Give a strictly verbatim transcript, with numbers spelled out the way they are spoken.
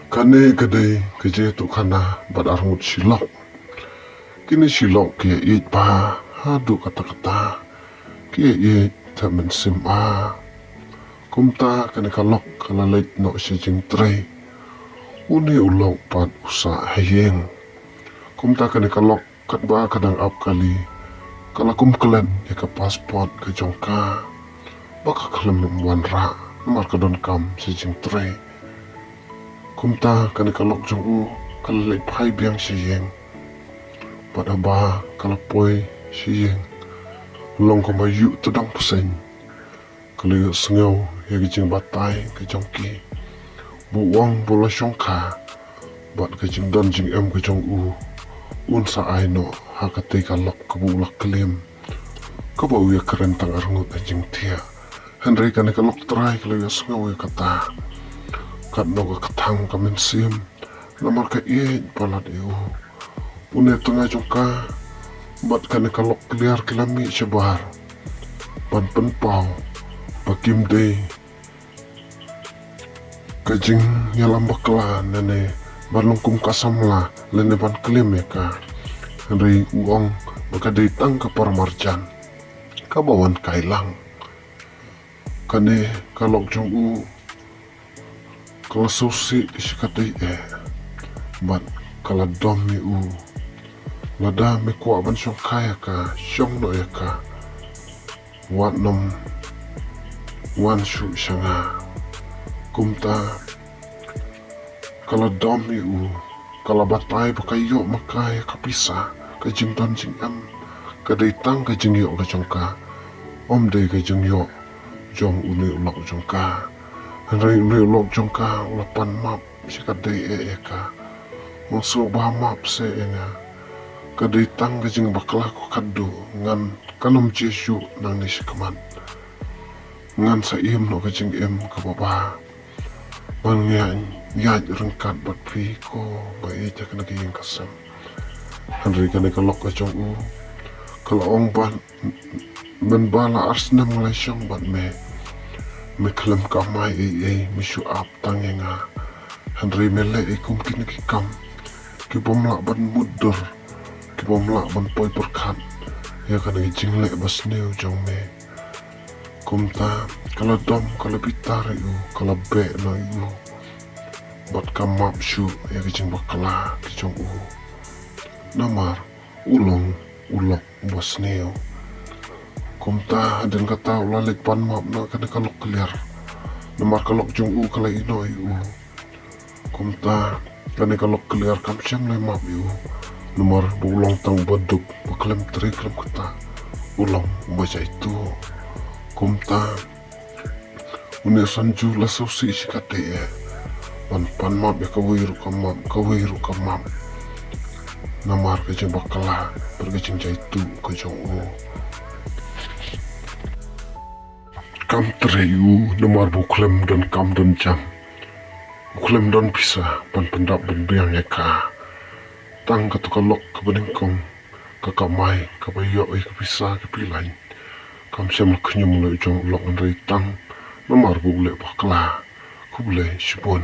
Kane ka dei ka jingïathuhkhana bad arngut shi lok. Kine shi lok ki ïaieit bha haduh katta katta. Ki ïaieit te mynsiem a. Kumta kane ka lok ka la leit noh sha jingtrei. Une u lok pat u sah ha ïing. Kumta kane ka lok katba ka dang ap kali, ka la kum klet ïa ka passport ka jong ka. Ba ka khlem wanrah namar ka donkam sha jingtrei. Kumta kane ka lok jong u ka la leit phai biang sha ïing. Bad haba ka la poi sha ïing, long kumba ïuh tdong pyrshah. Ka la ïohsngew ïa ka jingbatai ka jong ki. Ba u ong ba u la shongkha bad ka jingdon jingem ka jong u, un sa ai noh ha katei ka lok kaba u la claim, kaba u ïakren tang arngut ha jingthiah. Hynrei kane ka lok trai ka la ïohsngew ïa kata. Katno ka kthang ka mynsiem, namar ka ïeit palat ïa u. Une u tnga jong ka bad kane ka lok kliar ki la mih shabar ban pynpaw ba kim dei ka jingïalam bakla lane ban long kum ka samla lane ban claim ïa ka. Hynrei u ong ba ka dei tang ka paramarjan kaba wan kai lang. Kane ka lok jong u ka la sngewsih shi katdei eh bad ka la dom ïa u. Lada me kwah ban shongkha ïa ka, shong noh ïa ka. Wat nym wan shuh sha nga. Kumta ka la dom ïa u, ka la batai ba ka ïoh ma ka ïa ka pisa, ka jingdon jingem ka dei tang ka jingïoh ka jong ka, ym dei ka jingïoh jong une u lok jong ka. Hynrei une u lok jong ka u la pan map shi katdei eh ïa ka. Ym sngewbha map seh ïa nga. Ka dei tang ka jingbakla ko katto, ngan kan ym jia shuh nangne shakhmat. Ngan sa im noh ka jingim kaba bha. Ban ïaid, ïaid ryngkat bad phi ko ba ïeit ïa kane ka ïing ka sem. Hynrei kane ka lok ka jong u ka la ong ba mynba la ar snem nga la shong bad me, me khlem kamai ei ei, me shu ap tang ïa nga. Hynrei me leh ei kum kine ki kam ki bym lah ban mutdur, ki bym lah ban poi pyrkhat ïa kane ka jingleh basniew jong me. Kumta ka la dom, ka la bitar ïa u, ka la beh noh ïa u bad ka map shuh ïa ka jingbakla ka jong u. Namar u long u lok uba sniew. Kumta hadien kata u la leit pan map na kane ka lok kliar. Namar ka lok jong u ka la ïeh noh ïa u. Kumta kane ka lok kliar kam shym la map ïa u. Namar ba u long tang uba duk, ba khlem trei khlem ktah. U long uba jaituh. Kumta une u Sanju la sngewsih shi katdei eh ban pan map ïa kawei ruh ka map, kawei ruh ka map. Namar ka jingbakla bad ka jingjaituh ka jong u. Kam trei ïa u namar ba u khlem don kam don jam. U khlem don pisa ban pyndap pynbiang ïa ka. Tang kato ka lok kaba nyngkong ka kamai, kaba ïoh ïa ka pisa ka pilai. Kam shym la khñium la u jong u lok, hynrei tang namar ba u leh bakla. Khublei shibun.